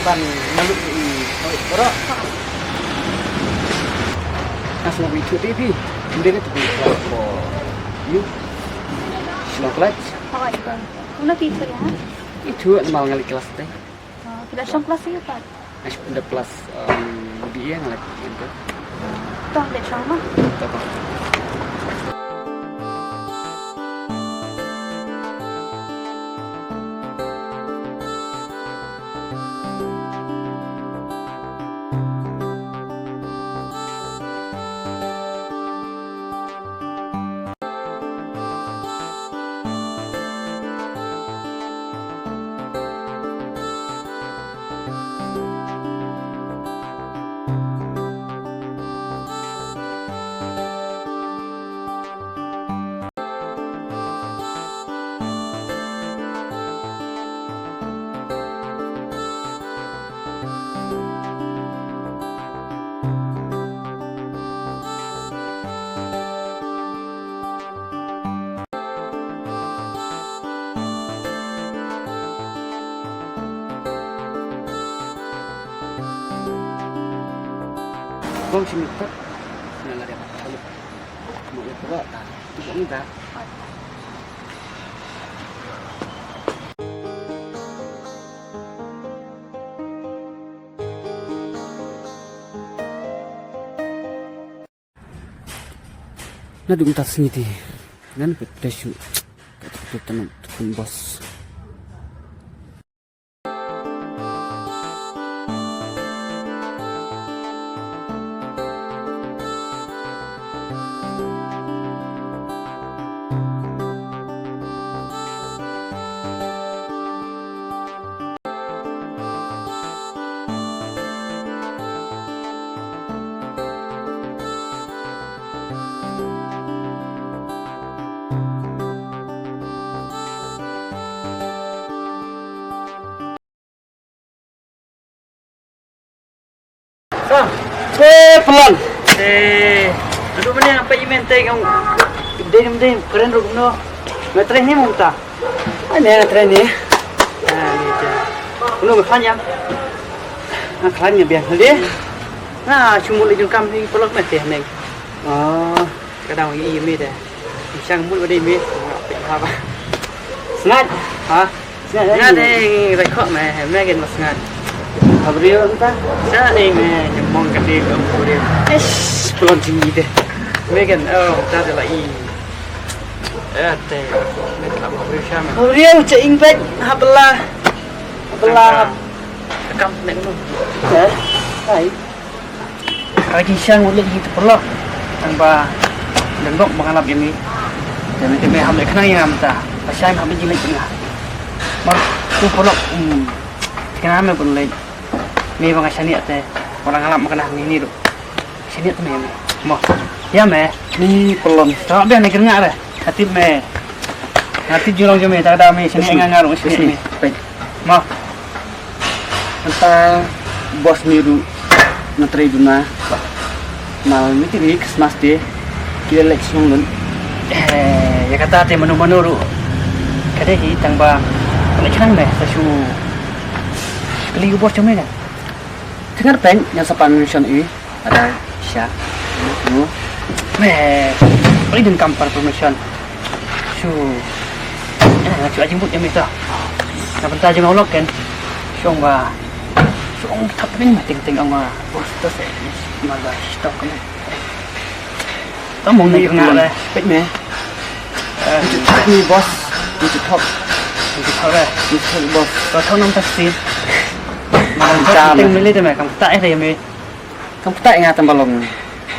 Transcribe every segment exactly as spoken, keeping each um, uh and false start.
Ban malu i baroh. Nga sngewbha ïathuh ïa phi. Ym dei ka tbit class for you. Shillong College. Hooid, kumno phi ïathuh ïa nga? Ïathuh namar nga leit class te. Oh, phi la shong class ïa u pat? Nga shong class, um, B A nga leit ïa u. To leit shong mo. To, to. Kong sini tat. Sini lari apa? Mau lihat apa? Tadi. Naduh mynta sngi te ngan pynpres shuh ka tuktuk tanam tukun bos. Sa. Eh, Pelon. Eh, aduh, mane apa i men te kong. Dem, dem, kren ruh kumno. Nga trei ni mynta. Ane nga trei ni. Ah, ni te. Kumno nga khlaiñ ïa. Nga khlaiñ ïa biang dei. Nga shu mut leit jong kam hi Pelon mane te neng. Oh. Ka dang ïohi ïa me te. Shang mut ba dei me. Nga peit ha ba. Sngat. Ha? Sngat. Sngat eh, rai khok me. Me ken ba sngat. Habriu anta. Sa dei me, nyamong ka dei ka habriu. Eish, Pelon jingïohi te. Me ken, oh, ta de la i. Eh, te. Me ka habriu sha me. Habriu cha ing peit, ha bela. Ha bela. Ka kam ne no. Eh? Hai. Ka jingshang u leit hi te Pelon. Tang ba dang dok ba nga lap ïa me. Te me te me hap leit khnang ïa nga mynta. Ba shai me hap leit jingïaleh ïa nga. Mar tu Pelon, hmm. Te kane me ban leit. Me ba nga shaniah te. Ba nga lap ma kane hangne ruh. Shaniah te me ïa me. Mo. Ïa me. Ni Pelon. Tang ba ne kyrngah re. Nga tip me. Nga tip jinglong jong me, ta ka daw me shaniah nga, nga ruh nga shaniah me. Peit. Mo. Mynta bos me ruh nga trei duna. Mal miti ri Christmas te ki leh shnong lun. Eh, ïa kata te mano mano ruh. Ka dei hi tang ba leh khnang me sa shu kylli u bos jong me kan. Tyngar peng ïa sa pan mission i. Ada sha. Nu. Me. Oi, dun kam par promotion. Shu. Eh, shu ajing but ïa me ta. Na bynta jong u lok ken. Shong ba. Shong thap ni ma ting ting ong ba. Bos to se. Ma ba stok ni. Tam mong ni kena le. Pek me. Eh, ni bos. Ni thok. Ni thok le. Ni thok bos. To thok nam taxi. Ma thok ting me le te me kam ta eh me. Kam pynta ïa nga tang ba long.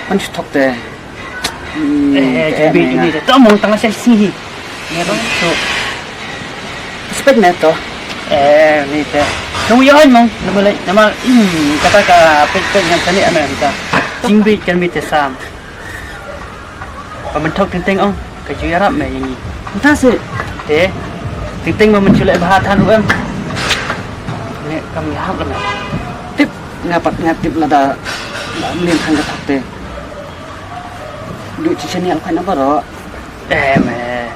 Pan shu thok te. Eh, eh, jumbi jumbi te. To mong tang sa sngi hi. Ngi rong so. Spek me to. Eh, ni te. Nong ïoh mong nama lei nama, hmm, kata ka pek pek ngan tani ama ta. Jingbi kan mi te sam. Ba mynthok teng teng ong ka ju ïarap me ïa ngi. Mynta seh. Te teng teng ba mynta leh bha than ruh em. Ne kam ïarap la me. Tip nga pat nga tip lada la mlien than ka thok te. Duh chi chen ïa la khan baroh. Em eh.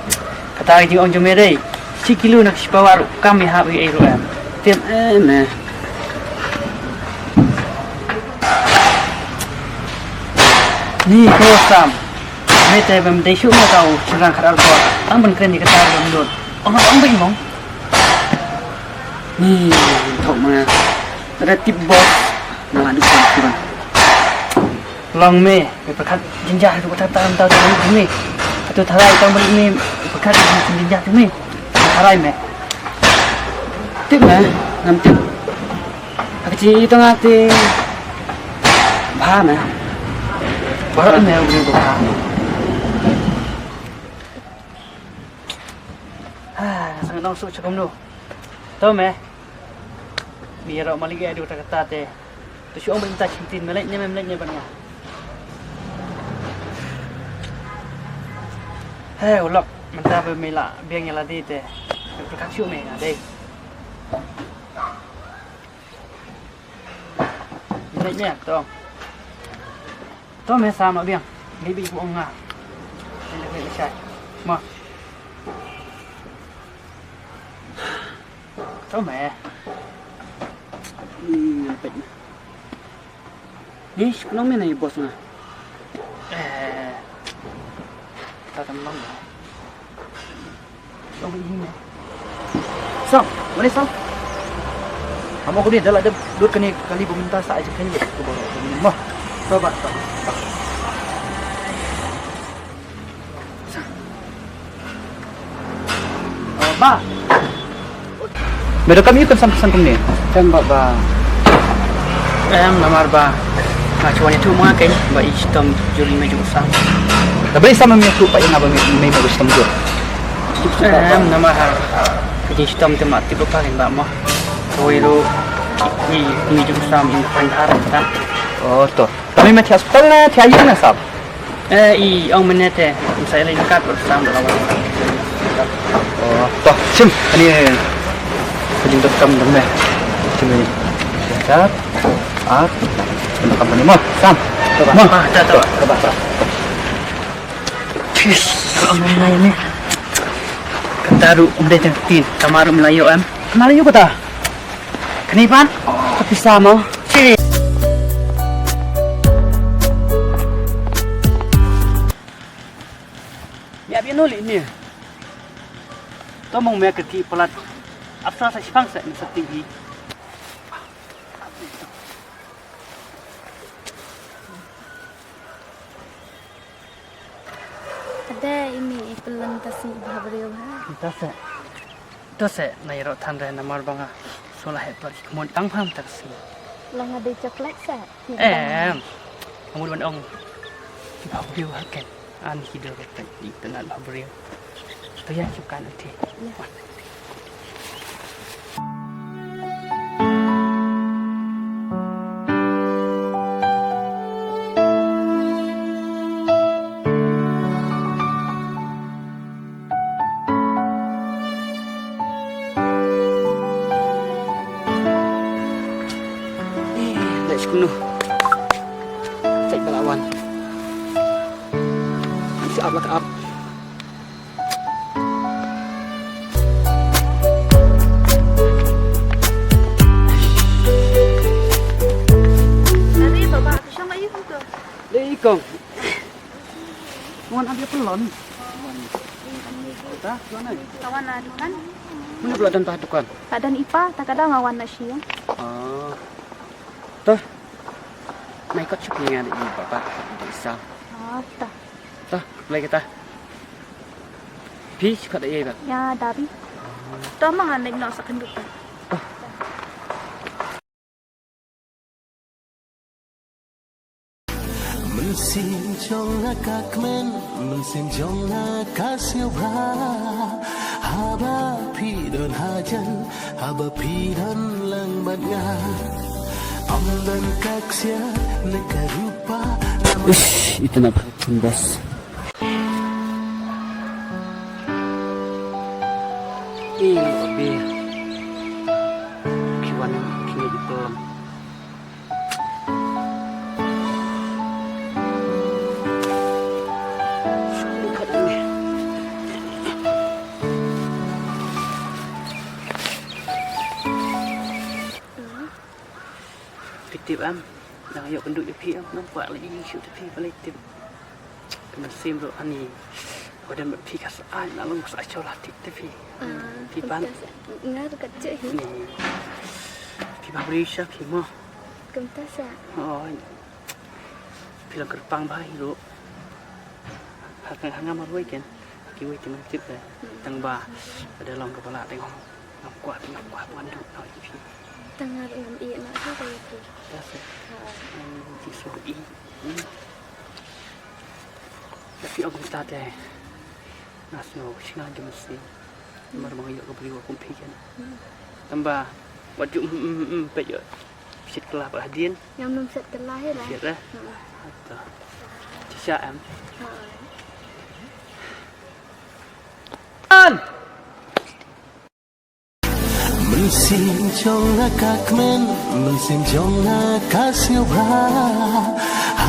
Kata ka jingong jong me dei. Shi kilo na shi pawa ruh kam ïahap ei ei ruh em. Tip em eh. Ni ko Sam. Me te bym dei shuh me ka u shynrang khatar ko. Tang ban kren ïa kata bym nud. Ong ong bym ong. Ni thok ma. Ada tip boss. Nga la duk kan. Long me, me pyrkhat jinjah tu kata tam tau tu ni. Atu tharai tang balik ni pyrkhat jinjah tu ni. Tharai me. Tip me, ngam tip. Aku ci itu ngati. Bah me. Baru me udah buka. Ha, sangat nong su cukup nu. Tau me. Biar awak malik ïa dua kata te. Tu shu ong mynta shintin melek ne melek ne ban nga. Hei, u lok, mynta ba me la biang ïa lade te. Pyrkhat shuh me nga dei. Melek ne to. To me sa ma biang. Ni bi bu ong nga. Ni bi shai. Ma. To me. Ni ngam peit na. Ni shu nong me na i boss na. Eh. Ta tam nong. Sam, mane Sam? Amo ko ni da la da dur kane kali ba mynta sa aja kane ko ba. Mo. Ba ba. Ba. Me da kam ïa kan Sam Sam kumne. Kan ba ba. Em, namar ba nga chuan ïathuh ma nga kein ba i shitom jur ïa me jong u Sam. Lada i Sam ym ïathuh pat ïa nga ba me, me, me ba shitom jur. Em, namar ha ka jingshitom te ma tip ruh pha kein ba mo. Kawei ruh i, i, i me jong u Sam in pynthar ta. Oh, to. Tang me thiah hospital ne thiah ïing ne Sam? Eh, i ong mynne te, sa ïa lei kat bad Sam da lawan. Oh, to, shim, ani ka jingdonkam dang me. Shim ni. Kat, ar, donkam ni mo, Sam. Mo. Ah, to, to. Pis, ong mynne ni. Kata ruh um dei tang tin, kamar um la ïoh em. Kamar ïoh kata. Kane pat ka pisa mo. Che. Ïa biang nuli ni. To mong me ka ki palat. Apsa sa shipang sa ni sa tinggi. Ade ini i pelan tasi bha briew ha. Tase. Tase na iro than re namar ba nga sula he plak ki kmon tang pham tasi. Lang ade chocolate sa. Em. Kamu ban ong. Bha briew ha ken. An ki dor ka i tena bha briew. To ya chukan ati. Ya. Eh, dai shi kumno. Cek ba la wan. Shi ap la ka ap. Ari baba, ka shong ayu tu. Dei kong. Wan ap ïa pelon. Ta, pelon ai. Ka wan na dukan. Mano pula don ta dukan? Ta don i pa, ta ka dang wan na shnong. Oh. Ta. Mai kot shuh nga dei i baba, dei sa. Oh, ta. Ta, lai kita. Phi shu kat dei ba. Ya, da bi. To ma ngan leit noh sa kynduh ta. Mynsiem jong nga ka kmen, mynsiem jong nga ka sngewbha. Haba phi don hajan, haba phi don lang bad nga. Ym don ka ksiar ne ka rupa. Ish, ita na pun bas. Ih, Abi. Ki wan ki ngi di pom. Phi tip em, dang ïoh kynduh ïa phi em, nang kwah leh ïing shuh te phi balei tip. Mynsiem ruh ani. Wadan bad phi ka sa ai na long sa ai chola tik te phi. Ah, phi pan. Nga ruh kat je hi. Ni. Phi ba bri sha phi mo. Kumta sa. Oh. Phi long kyrpang ba hi ruh. Ha ka hanga marwai ken. Ki wei ki nang tip de. Tang ba ada long ka pala teng hong. Ngam kwah ngam kwah wan duk na ki phi. Tang nga ruh ngam ïeh na ka ka ki. Ta sa. Ha. Ki so i. Tapi aku tak ada. Nas no sing ada mesti. Mar mang yok kebeli wa kumpi kan. Tamba wajib mm mm mm pet yok. Sit kelah bah din. Yang num set kelah ya lah. Sit eh. Atau. Cisha em. An. Mynsiem jong nga ka kmen, mynsiem jong nga ka sngewbha.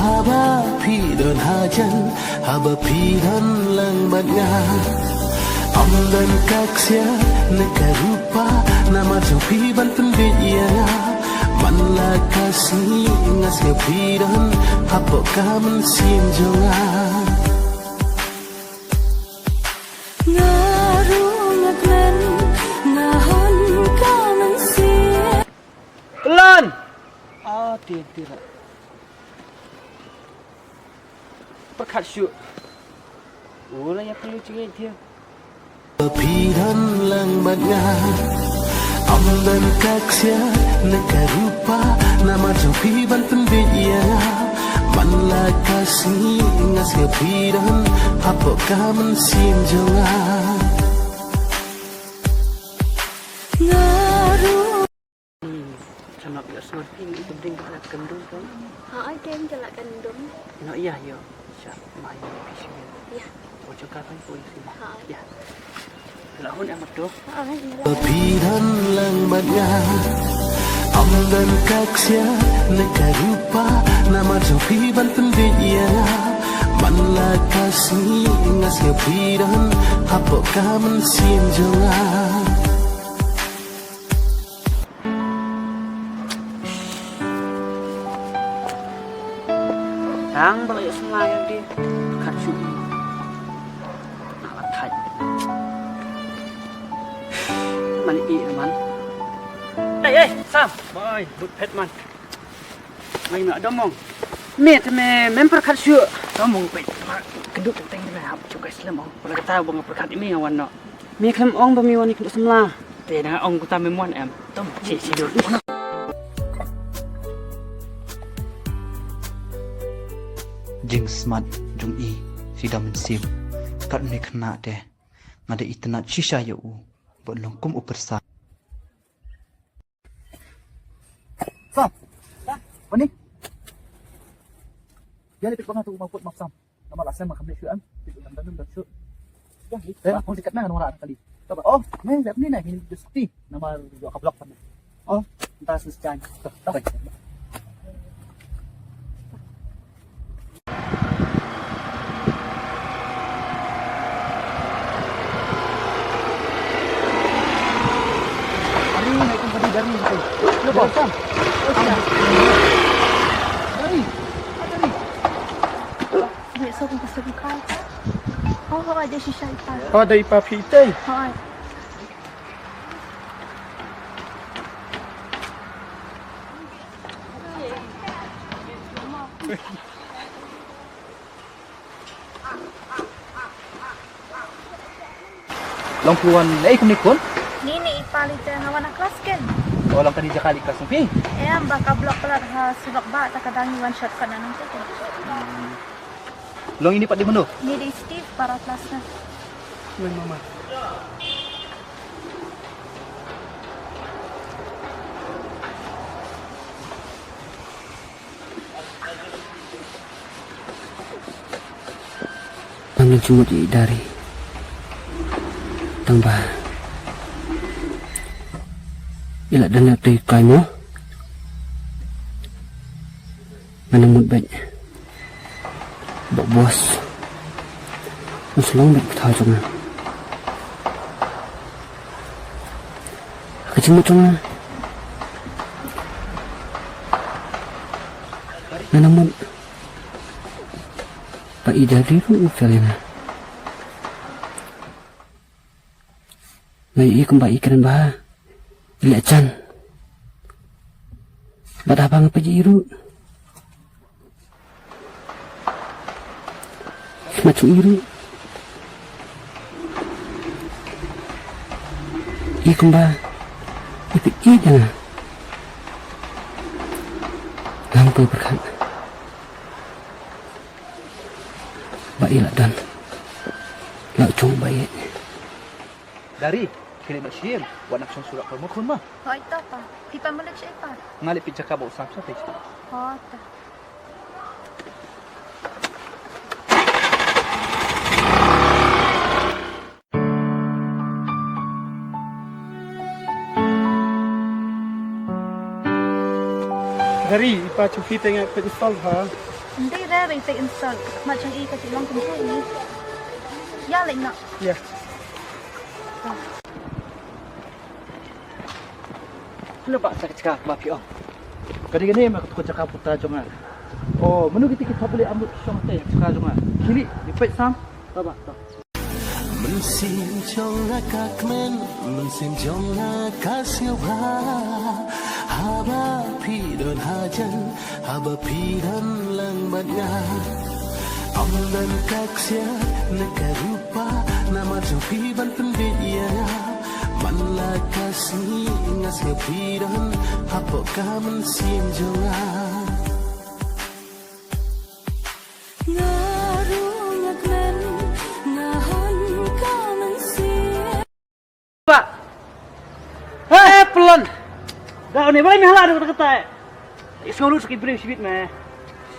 Haba phi don hajan, haba phi don lang bad nga. Ym don ka ksiar ne ka rupa, namar jong phi ban pynbeit ïa nga. Man la ka sngi nga sngew phi don hapoh ka mynsiem jong nga. Nga ruh nga kmen, nga hon ka mynsiem. Lan! Ah, ti, ti, ra. Pyrkhat shuh. Oh, la ïa phi lu jingïeit thiah. Phi don lang bad nga. Ym don ka ksiar ne ka rupa, namar jong phi ban pynbeit ïa nga. Man la ka sngi nga sngew phi don hapoh ka mynsiem jong nga. Nga ruh. Hmm, jangan ïa suan phi ni ding ka kandung tu. Ha, ai ken ka la kandung. No, ïa, ïa. Sha, mai ni phi sha. Ïa. Oh, jong ka kan pun sini. Ha. Ïa. La hun amat tu. Ha, ai. Phi don lang bad nga. Ym don ka ksiar ne ka rupa, namar jong phi ban pynbeit ïa nga. Man la ka sngi nga sngew phi don hapoh ka mynsiem jong nga. Tang ba la ïoh sngewbha ïa ki khat shuh. Na la thait. Man i man. Ei, ei, Sam. Bye, good pet man. Mai ma dom ong. Me te me mem pyrkhat shuh. Dom ong peit. Kynduh teng teng me hap shuh guys lem ong. Pala kata bang pyrkhat imi nga wan noh. Me khlem ong ba me wan ïa kynduh samla. Te nga ong kata me mon em. Dom shi shi dur. Jingsmat jong i shi da mynsiem. Kat me khynnah te nga da itynnad shisha ïa u. Bad long kum u pyrsa. Sam. Mani. Ïa lipit bang tu ma put map Sam. Nama la sem ma kham leh shu em. Lipit dang dang dang shu. Ïa, eh, phone tiket na nora kali. Coba. Oh, me lep ni na ni just ti. Nama jo ka block pan. Oh, entas ni chan. Bye. Dari, naik pun tadi dari itu. Lu bawa Sam. Dari. Dari. Biasa pun pasti bukan. Oh, oh, ada sisa ipa. Oh, ada ipa phi te. Oh. Long phi wan ei kumne khun? Ni ni i pa lei te nga wan ha klas ken. Oh, long kane jaka lei klas phi? Em, ba ka block palat ha surok ba ta ka dang i wan shortcut na nang te ken. Hmm. Long ini pat dei mano? Ni dei Steve para klas na. Meng mama. Ngam jingmut ïa i Dari. Tang ba i la dang ïa tei kai mo. Ngan mut bad. Bok bos. Ngan slong bad ka thaw jong nga. Ka jingmut jong nga. Ngan mut. I Dari ruh u fail ïa nga. Nga ïohi kumba i kren bha, i leh jan. Bad haba nga peit ïa i ruh, smat jong i ruh, i kumba i peit ïa nga. Ngam poi pyrkhat ba i la don, la u jong ba i. Dari, khie leit noh sha ïing, wat nang shong shuh la khlem khun ma. Hooid to pa. Phi pan malik sha i pa? Nga leit peit jaka ba u Sam sha peit. Hooid to. Dari, i pa jong phi te nga peit install ha. Ym dei re ba i peit install. Mat jong i ka ju long kumjuh i. Ïa leit noh. Ïa. Phi la bah sa ka jaka ba phi ong. Ka dei kane ma ka jaka puta jong nga. Oh, mano kita ki thop beli amut shong te jaka jong nga. Kili, ni peit Sam. Ba ba. Mynsiem jong nga ka kmen, mynsiem jong nga ka sngewbha. Haba phi don hajan, haba phi don lang bad nga. Ym don ka ksiar ne ka rupa, namar jong phi ban pynbeit ïa nga. Man la ka sngi nga sngewbha phi don hapoh ka mynsiem jong nga. Nga ruh nga kmen, nga hon ka mynsiem. Ba. Eh, Plon. Da une, balei me hala da kata, eh? Ïa, sngewlut sa ki briew shibit me.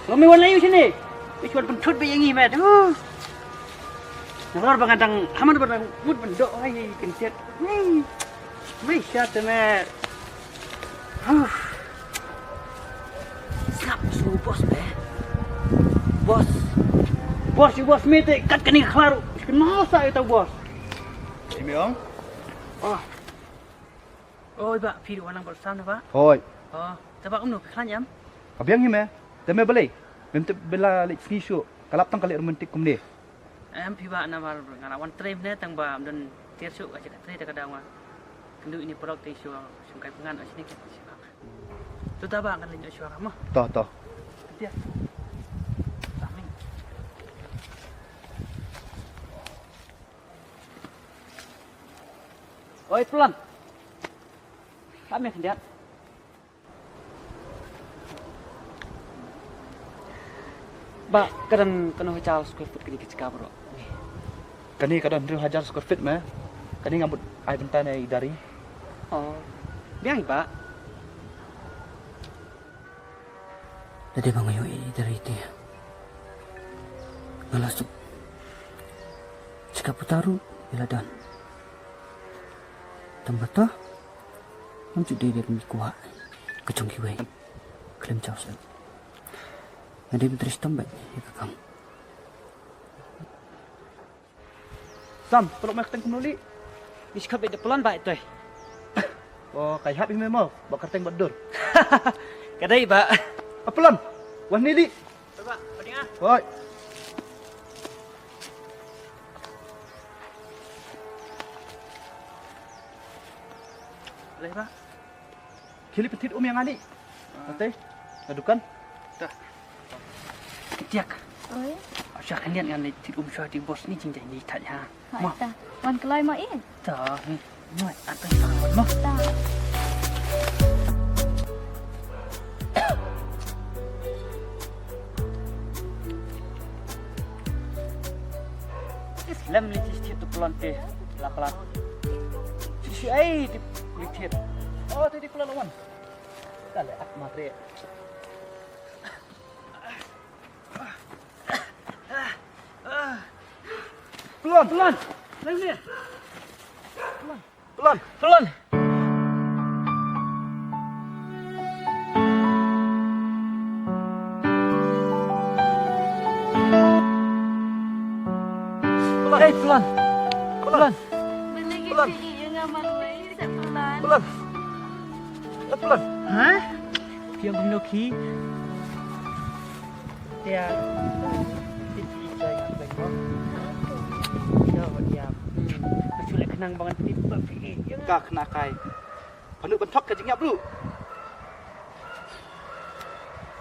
Balei me wan lei u shane? Me shu wan pynthut beit ïa ngi me. Duh. Nalor ba nga dang, haman ba dang mut ban doh, ai, kyntiat. Hmm. Me sha te me. Huh. Sngap shu boss me. Boss. Boss, ïa boss me te kat kane ka khlar. Kynmaw sa ïa uta u boss. Ïa me ong? Oh. Oi, ba, phi ruh wan lang bad u Sam na, ba? Hooid. Oh, te ba kumno, phi khlaiñ em? Ka biang hi me. Te me balei? Mem tip ba la leit sngi shuh. Ka lap tang ka leh romantik kumne. Em, phi ba, namar nga la wan trei ne tang ba ym don tiar shuh ka jaka trei te ka daw nga. Kynduh ine paralok te shu shong kai pyngan o shini ke shu ba. Tu ta ba ngan leit shu ka mo. To, to. Tiar. Saming. Oi, Plon. Ka me khyndiat. Ba, ka don kano hajar square feet kane ka jaka baroh? Kane ka don hynriew hajar square feet me. Kane nga mut ai bynta na i Dari. Oh. Biang i ba. Lada ba nga ïohi ïa i Dari te, nga la suk. Jaka puta ruh ïa la don. Tang ba to ngam ju dei ban kwah ka jong kiwei. Khlem jaw shuh. Nga dei ban trei shitom beit ïa ka kam. Sam, paralok me kyrteng kumno lei? Ngi shu khot beit da Plon ba itoi. O, ka ïahap hi me mo, ba kyrteng ba dur. Ka dei ba. A Plon, wan ni lei. Ba, ba ding ah. Oi. Lei ba. Khie leit pynthied um ïa nga ni. Ate, na dukan. Ta. Tiak. Oi. Sha khyndiat ngan leit thied um sha ti boss ni jingjai ni thait ha. Mo. Ta. Wan kloi mo i. Ta. Mo, ate mo. Ta. Is lem ni ti ti tu plan te. La plan. Ti ai ti ti. Oh, ti ti plan wan. Dale, ak matre. Pelon, pelon. Pelon. Pelon. Pelon. Pelon. Hei, pelon. Pelon. Pelon. Pelon. Pelon. Pelon. Hah? Phi ong kumno ki? Tia. Nang ba ngan tip ba phi ïeit ïa nga. Ka khynnah kai. Pha nud ban thok ka jingïap ruh.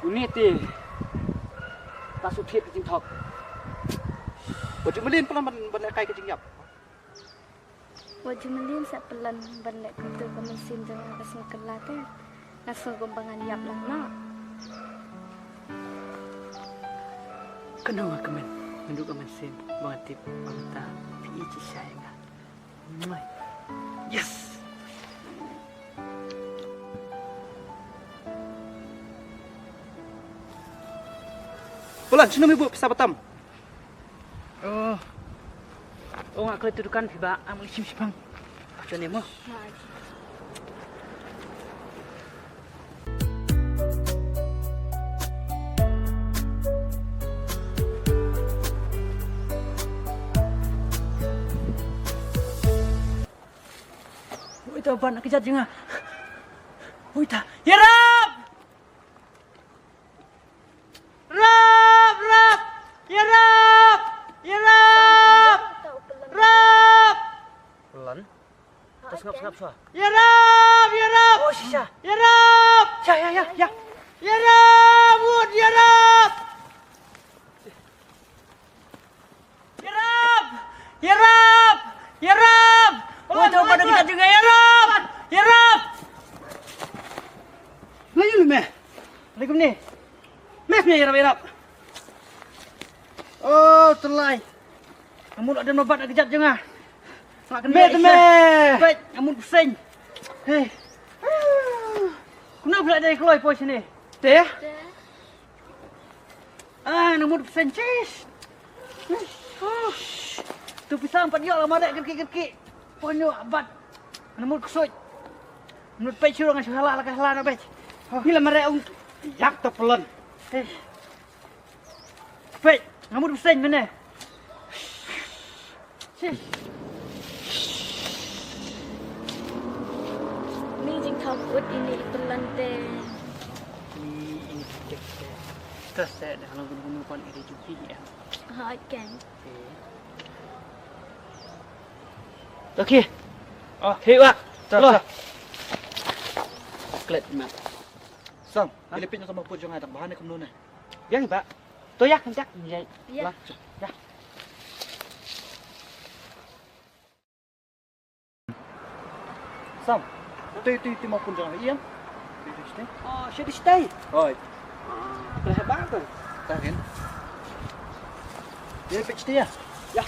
Une te. Ta shu thied ka jingthok. Wat ju mlien pynlong ban, ban lehkai ka jingïap. Wat ju mlien sa pynlong ban leh kumto ka mynsiem jong nga ka sngewkylla te. Nga sngew kumba ngan ïap lang noh. Kano nga kmen, mynta ka mynsiem ba nga tip ba mynta phi ïeit shisha ïa nga. Yes. Pynlong, shano me buh pisa ba tam? Oh. Oh, nga klet tu dukan phi ba, am shim shipang. Acho ne mo. Oi ta ban ka jat jong nga. Oi ta. Ïarap! Rap, rap! Ïarap! Ïarap! Rap! Lan. Terus ngap ngap sua. Ïarap, ïarap! Oh, shisha. Ïarap! Ya, ya, ya, ya. Ïarap, wut, ïarap! Ïarap! Ïarap! Ïarap! Woi, to pada kita juga, ïarap! Ïarap! Lagi lu meh. Lagi ni. Meh ni, ïarap, ïarap. Oh, telai. Kamu nak dem lebat nak kejat je ngah. Nak kena meh, meh. Baik, kamu pusing. Hei. Kenapa pula dari keluar pos sini? Teh? Ah, namut pesen cis. Tu pisang pat ïoh la marek kerki-kerki. Ponyo abat. Namut ksut. Namut pei churang shala la ka hala na pei. Ni la marek ung yak to pelon. Eh. Pei, namut pesen mene. Ni jingkhawpud ini i pynlong te. Ni ini tek te. Terus saya dah lagu gunu kon iri jupi ya. Ha, kan. Okey. Oh, hei wak. Terus. Klet mat. Sam, ha? Ili pin sama put jong ai tak bahan ni kumno ne. Biang ba. To ya kan tak. Ya. Ya. Sam, tu tu tu mau pun jangan iam. Tu tu stay. Oh, shed stay. Oi. Keleh ba tu. Tahin. Dia pitch dia. Ya.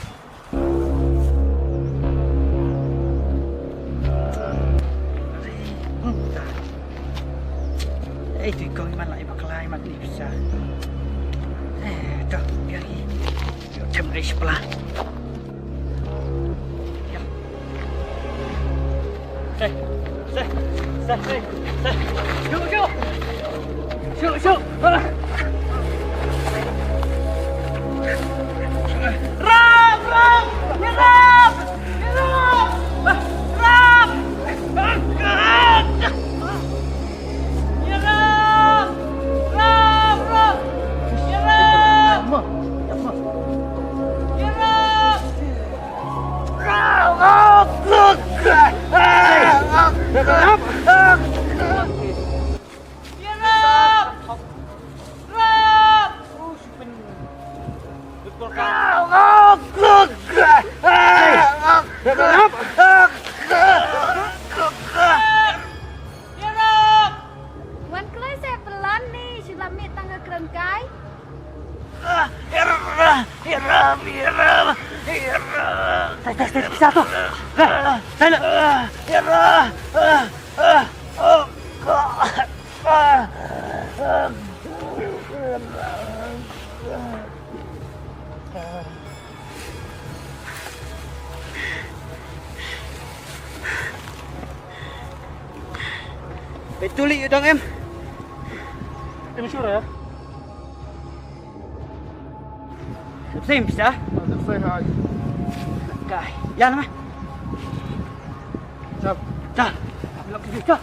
Eh, tu kong iman lai bakla iman ni bisa. Eh, tu biar ni. Tem ai sebelah. Seh, seh, seh, seh, seh. Syuk, syuk. Syuk, syuk. Rap, rap, nyerap, nyerap. Rap. Nyerap! Rap! Rap! Nyerap! Nyerap! Rap! Rap! Nyerap! Rap! Wan kloi sa pynlong ni, shu la mih tang ka kren kai. Sai, sai, sai, pisa tu. Sai, sai. Betul i dong em. Em sure ya. Sim sa. Sim hai. Kai. Yan ma. Jap. Jap. Lok di jap.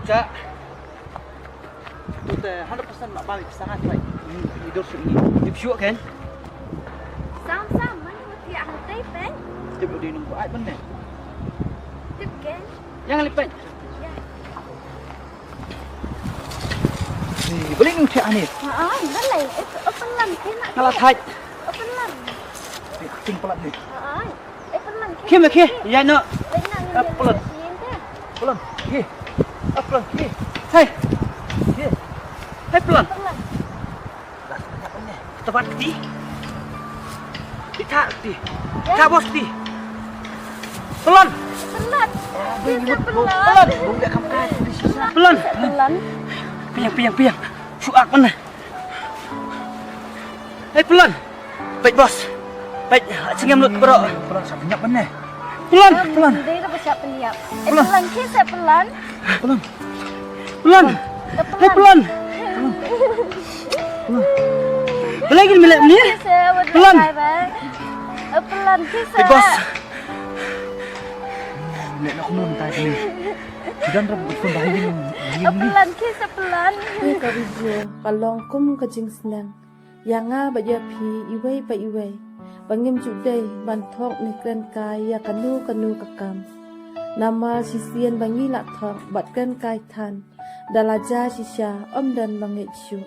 Sa. Tu te hundred percent ma ba mi pisa ngat, bai. Ni, ni dur su ni. Ni pisa kan? Sam, sam, man ni mesti hal tei pen. Tip di nunggu ai pen ne. Tip kan? Yang lipet. Ya. Ni, beli nung te ani. Ha, ah, balai. Eh, open lan, kena. Kala thai. Open lan. Ni, acting pelat ni. Ha, ah. Kim, kim, ya no. Pelan. Pelan. Ki. Pelan. Ki. Hai. Ki. Hai, pelan. Tepat ti. Kita ti. Ka bos ti. Pelan. Pelan. Pelan. Pelan. Pelan. Piang, piang, piang. Suak mana? Hai, pelan. Peit, bos. Peit, sngem lut bro. Pelan, sa penyap ne. Pelan, pelan. Dei da ba sa penyap. Eh, pelan. Pelan ki sa pelan. Pelan. Pelan. Hai, pelan. Pelan. Pelan. Lagi melek ni. Pelan. Eh, pelan ki sa. Peit, bos. Nek nak kumlum tai ni. Kidan rap betul dah ini. Eh, pelan ki sa pelan. Ka video ka long kum ka jingsneng. Ïa nga bad ïa phi iwei pa iwei ba ngim ju dei ban thok ne kren kai ïa kano kano ka kam. Namar shisien ba ngi la thok bad kren kai than, da la jia shisha ym don ba ngeit shuh.